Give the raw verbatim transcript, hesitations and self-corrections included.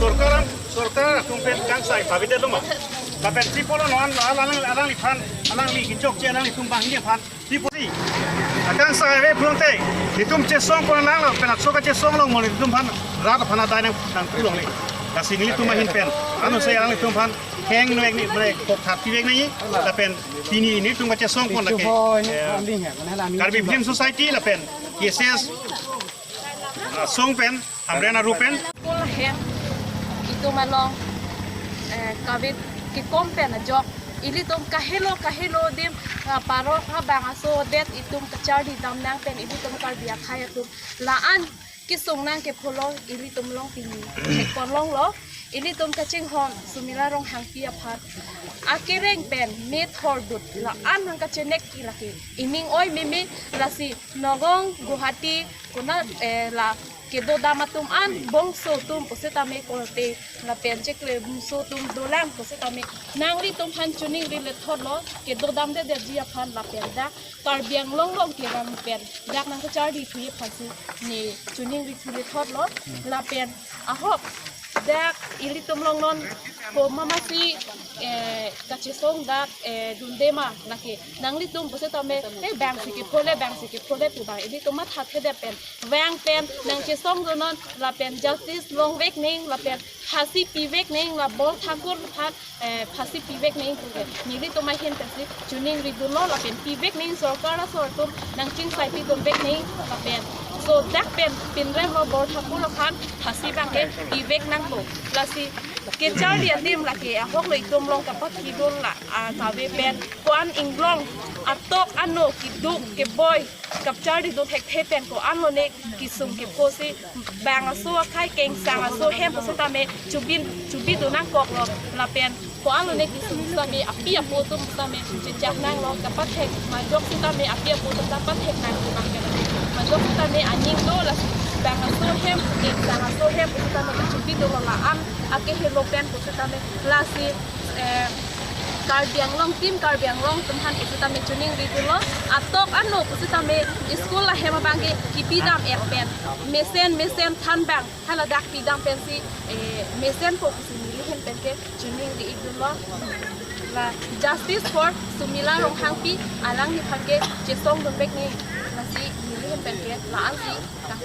Sorkar, sorkar atum pen kangsai pavidet lo ma. Lapen Tripura non alangli, alangliphan, alangli kechokche alanglitum banghini aphan Tripura akangsai ave pulote, itum chesong pon lang lo, pen achoka chesong long mo itum aphan rat aphan adai nang nangpu longle. Lasi nelitum ahin pen, ano se alanglitum aphan heng nang ni, mane kok thap pivek nangji, lapen pini nelitum kachesong pon lake, eh, Karbi Film Society lapen K S S, ah, song pen, Hamren aru pen. Kol hem itum along, eh, kavit kekom pen ajok ilitum kahelo kahelo adim, ah, parok ha bang aso det itum kacharli dam nang pen ilitum Karbi akhei atum la-an kesung nang ke pulo ilitum along pini thek pon longlo. Ilitum kachinghon Sumila Ronghangpi aphan akereng pen methor dut la-an nang kachenek ke lake ining oi meme. Lasi Nagaon, Guwahati, konat, eh, la kedo dam atum an bongso atum pusitame korte lapen chekle bongso atum dolang pusitame nanglitum aphan choningri lethot lo, kedo damdedetji aphan lapen dak Karbi Anglong along kevan pen dak nang kacharli thuji aphansi ne choningri thu lethot lo. Lapen ahok dak ilitum along non komat masi, eh, kachesong dak, eh, dunde ma lake nanglitum pusitame, eh, bang si kephole, bang si kephole pu bang ilitum mathathedet pen vang pen nang chesong donon lapen justice longvek nang lapen phasi pivek nang la Bor Thakur aphan, eh, phasi pivek nang pu ke nelitum ahin pensi choningri dunlo lapen pivek nang sorkar asor atum nang chingsai pidunvek nang lapen so dak pen pinrem lo Bor Thakur aphan phasi bang ke pivek nangpo. Lasi kacharli adim lake ahok lo itum along kapakidun la, ah, kave pen ko-an inglong atok ano keduk keboi kapcharli dun thekthe pen ko-an lone kesung kepo si bang aso akhei kengsang aso hem pusitame chubin chubi dun nangkok lo lapen ko-an lone kesung sitame api apo atum sitame chechak nang lo kapathek majok sitame api apo atum kapathek nang lo bang ke majok sitame aning do lasi bang aso hem kengsang aso hem pusitame kachubi dun lo la-an akehelo pen pusitame lasi, eh, Karbi Anglong, Team Karbi Anglong atum aphan pusitame choningri dunlo. Atok ano pusitame school ahem abang ke kipi dam-et pen mesen mesen than bang haladak pi dam pensi, eh, mesenpo pusi neli ahin pen ke choningri-ik dunlo. La justice for Sumila Ronghangpi, alangliphan ke chesong dunvek nang. Lasi neli ahin pen ke la-ansi ka